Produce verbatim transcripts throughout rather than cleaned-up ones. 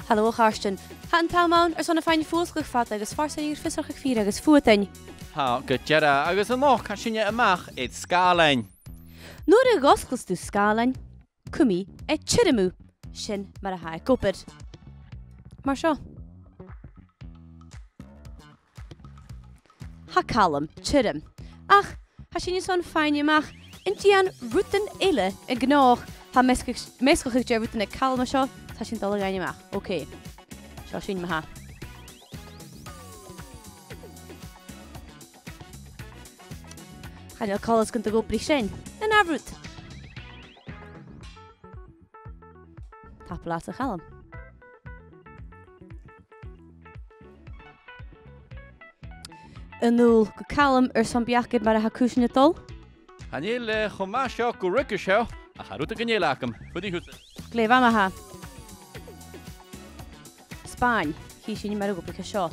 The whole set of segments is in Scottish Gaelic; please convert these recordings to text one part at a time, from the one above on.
Halò, a Chairstìona. Tha an t-àm ann airson a' fhaighinn fuasgladh fada agus farsaing air fiosrachadh fìor agus fuadain. Tha, gu dearbh, agus a-nochd tha sinne a-mach air sgàilean. Nuair a dh'fhosglas tu sgàilean, cumaidh e tioram thu. Sin mar a tha e ag obair. Mar seo. Tha Calum tioram. Ach, tha sinn airson faighinn a-mach an dèan rudan eile an gnothach. Tha measgach-, measgachadh de rudan aig Calum an seo, tha sinn a' dol a dh'fhaighinn a-mach. Ok. Seo sinn ma-thà. Chan eil coltas gun do dh'obraich sin. An ath rud. Tapadh leatsa, a Chaluim. A-null gu Calum airson beachd air mar a tha cùisean a' dol. Chan eil, eh, cho math seo gu ruige seo, ach tha rudeigin eile agam. Faodaidh thusa. Glè mhath ma-thà. Spàin. Chì sinn mar a dh'obraich e seo.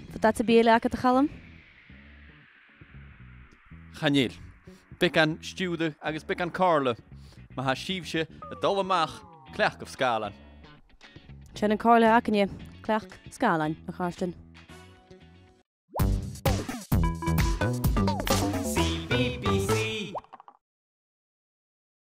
Faodaidh tu beagan eile agad, a Chaluim? Chan eil. Beagan stiùiridh agus beagan comhairle. Ma tha sibhse a' dol a-mach, cleachdaibh sgàilean. Sin an comhairle againne, cleachd sgàilean, a Chairstìona.